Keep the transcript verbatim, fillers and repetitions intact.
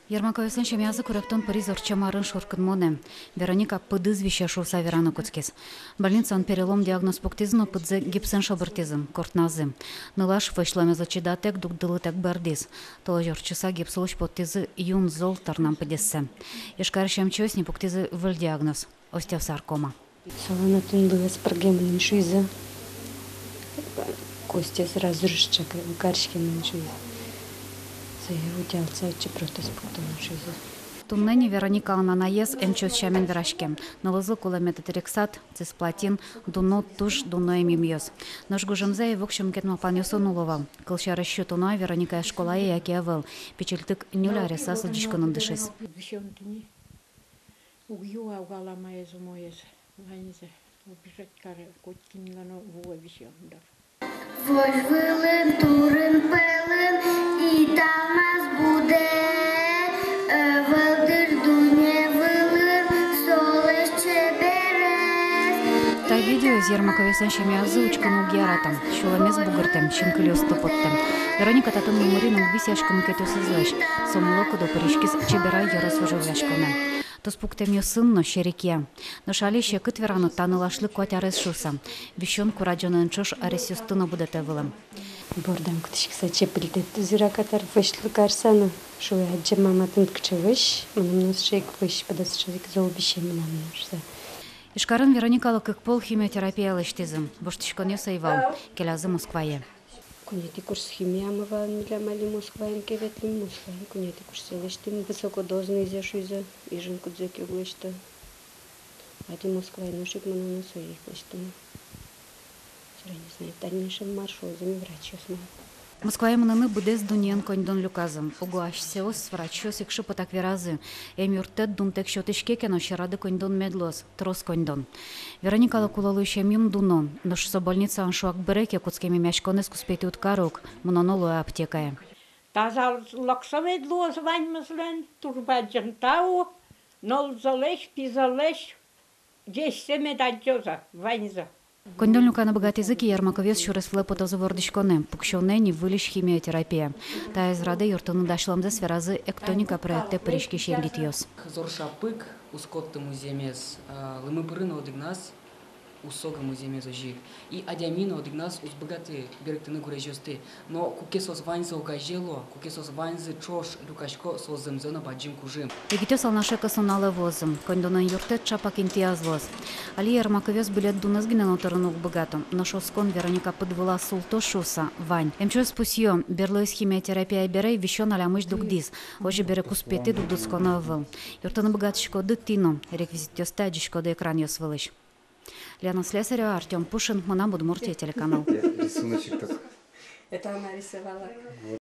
Ермаковъёслэн семьязы куректон пыриз ортчем арын шуркынмонэ. Вероника пыдыз висе шуыса вераны кутскиз. Больницаын перелом диагноз пуктӥзы но пыдзэ гипсэн шобыртӥзы, кортназы. Нылаш вӧсь луэмезлы чидатэк, дугдылытэк бӧрдӥз. Толэзь ортчыса гипс улысь поттӥзы юн зол тырнам пыдессэ. Ижкарысь эмчиос ни пуктӥзы выль диагноз — остеосаркома. Солэн отын луэ, пыргемын шуизы. Костез разрушиться кариськемын шуизы. Сое утялтыса отчы протез пуктоно шуизы. Туннэ ни Вероникалэн анаез эмчиос сямен вераське. Нылызлы кулэ метотрексат, цисплатин, дуно, туж дуно эмъюмъёс. Нош гужемзэ ӧвӧл сюлмаськон малпанъёс но уло вал. Кылсярысь, сётоно-а Вероникаез школае яке ӧвӧл. Пичильтык ньыль аресаз лыдӟиськонын дышиз. Уг юа, уг аламаез, умоез, ваньзэ. Убежать каре, котькинлы но вуэ висён дыр. Вож вылын, турын-пӧлын италмас будэ, ӧвӧл дыр дунне вылын солэсь чеберез. Та видеоез Ермаковъёслэн семьязы учкыны уг ярато. Сюлэмез бугыртэ, синкылиосты поттэ. Вероника татын номырин ик висъяське мукетъёсызлэсь. Со мылокыдо пыриськиз Чеберай ёрос вожвылъяськонэ. Туспуктэмъёсын но серекъя. Нош али секыт вераны та нылашлы куать арес шуыса. Висён курадӟонэн ӵош аресъёсты но будэтэ вылэм. Бордам кутӥськыса чепыльтэт тузыра катар вӧсьлы карса но. Шуэ: «Адӟе, мама, тыныд кыӵе вӧсь, мыным но сыӵе ик вӧсь пыды, сыӵе ик зол висем мынам но», — шуыса. Ижкарын Вероникалы кык пол химиотерапия лэсьтӥзы. Воштӥськонъёс ӧй вал, келязы Москвае. Куинетӥ курс химиямы вал милям, али Москваын ке ветлӥм, Москваын куинетӥ курсэ лэсьтӥм, высокодозныйзэ шуизы, Ижын кудзэ ке уг лэсьто. Али Москваын нош ик мыноно, сое ик лэсьтоно. Собере не знаю, в дальнейшем мар шуозы ми врачъёс но. Москвае мыныны быдэс дуннеын коньдон люказы. Уго асьсэос врачъёс ик шыпытак веразы: эмъюрттэт дунтэк сётӥське ке но, сьӧрады коньдон мед луоз, трос коньдон. Вероникалы кулэ луись эмъюм дуно, нош со больницаын шуак бере ке, кутскем эмъяськонэз куспетӥ уд кары ук, мыноно луэ аптекае. Тазалыксы мед луоз ваньмызлэн, туж бадӟым тау, нылзылэсь, пизылэсь, весьсэ мед адӟозы ваньзы. Коньдон люканы быгатӥзы ке, Ермаковъёс сюрес вылэ потозы вордӥськонэ, пуксёнэ ни выльысь химиотерапия. Таиз радэ юрттыны дасьлэмзэс веразы «Эктоника» проектэ пыриськись егитъёс. Зор шапык уз котты музъемез, а, лымы пырыны одӥгназ уз согы музъемез озьы ик. И адями но одӥгназ уз быгаты берыктыны гурезьёсты. Но куке соос ваньзы огазе луо, куке соос ваньзы ӵош люкасько, соос зэмзэ но бадӟым кужым. Егитъёс Алнаше кӧснуналэ вуозы. Коньдонэн юрттэт ӵапак интыяз луоз. Али Ермаковъёс билет дунэз гинэ но тырыны уг быгато. Нош оскон Вероника пыд вылаз султоз шуыса вань. Эмчиос пусъё: берлоез химиотерапия бере висён алямысь дугдӥз. Озьы бере куспетӥ дугдытсконо ӧвӧл. Юрттыны быгатӥськоды тӥ но, реквизитъёсты адӟиськоды экранъёс вылысь. Лена Слесарева, Артём Пушин, «Мынам Удмуртие» телеканал. Рисуночек так. Это она рисовала.